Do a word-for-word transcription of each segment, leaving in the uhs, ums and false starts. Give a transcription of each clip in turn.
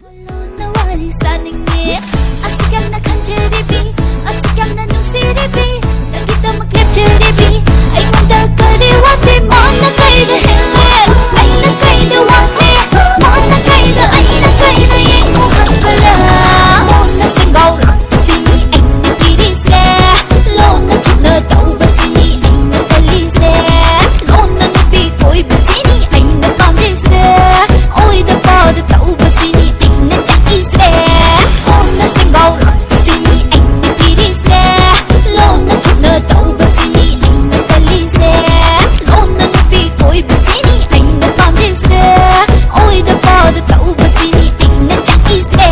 ꯂꯣꯟꯅ ꯋꯥꯔꯤ ꯁꯥꯅꯤꯡꯉꯦ꯫ ꯑꯁꯨꯛ ꯌꯥꯝꯅ ꯈꯟꯖꯔꯤꯕꯤ, ꯑꯁꯨꯛ ꯌꯥꯝꯅ ꯅꯨꯡꯁꯤꯔꯤꯕꯤ, ꯅꯪꯒꯤꯗꯃꯛ ꯂꯦꯞꯆꯔꯤꯕꯤ, ꯑꯩꯉꯣꯟꯗ ꯀꯔꯤ ꯋꯥꯠꯂꯤ? ꯃꯥꯅ ꯀꯩꯗ ꯍꯦꯜꯂꯦ? ꯑꯩꯅ ꯀꯩꯗ ꯋꯥꯠꯂꯤ? ꯃꯥꯅ ꯀꯩꯗ, ꯑꯩꯅ ꯀꯩꯗ ꯌꯦꯡꯉꯨ ꯍꯟꯕꯔꯥ? ꯂꯣꯟꯅ ꯁꯦꯡꯒꯥꯎ ꯂꯥꯛꯄꯁꯤꯅꯤ ꯑꯩꯅ ꯊꯤꯔꯤꯁꯦ꯫ ꯂꯣꯟꯅ ꯊꯨꯞꯅ ꯇꯧꯕꯁꯤꯅꯤ ꯑꯩꯅ ꯈꯜꯂꯤꯁꯦ꯫ ꯂꯣꯟꯅ ꯅꯨꯄꯤ ꯀꯣꯏꯕꯁꯤꯅꯤ ꯑꯩꯅ ꯄꯥꯝꯂꯤꯁꯦ꯫ ꯑꯣꯏꯗ ꯄꯥꯗ ꯇꯧꯕꯁꯤꯅꯤ ꯑꯩꯅ ꯆꯥꯛꯏꯁꯦ꯫ ꯂꯣꯟꯅ ꯁꯦꯡꯒꯥꯎ ꯂꯥꯛꯄꯁꯤꯅꯤ ꯑꯩꯅ ꯊꯤꯔꯤꯁꯦ꯫ ꯂꯣꯟꯅ ꯊꯨꯞꯅ ꯇꯧꯕꯁꯤꯅꯤ ꯑꯩꯅ ꯈꯜꯂꯤꯁꯦ꯫ ꯂꯣꯟꯅ ꯅꯨꯄꯤ ꯀꯣꯏꯕꯁꯤꯅꯤ ꯑꯩꯅ ꯄꯥꯝꯂꯤꯁꯦ꯫ ꯑꯣꯏꯗ ꯄꯥꯗ ꯇꯧꯕꯁꯤꯅꯤ ꯑꯩꯅ ꯆꯥꯛꯏꯁꯦ꯫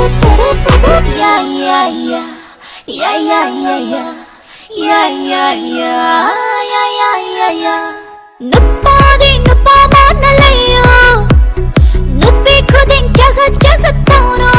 Yeah, yeah, yeah. Yeah, yeah, yeah, yeah. Yeah, yeah, yeah. Yeah, yeah, yeah, yeah. ꯅꯨꯄꯥꯗꯤ ꯅꯨꯄꯥ ꯃꯥꯟꯅ ꯂꯩꯌꯨ꯫ ꯅꯨꯄꯤ ꯈꯨꯗꯤꯡ ꯆꯒꯠ ꯆꯒꯠ ꯇꯧꯅꯨ꯫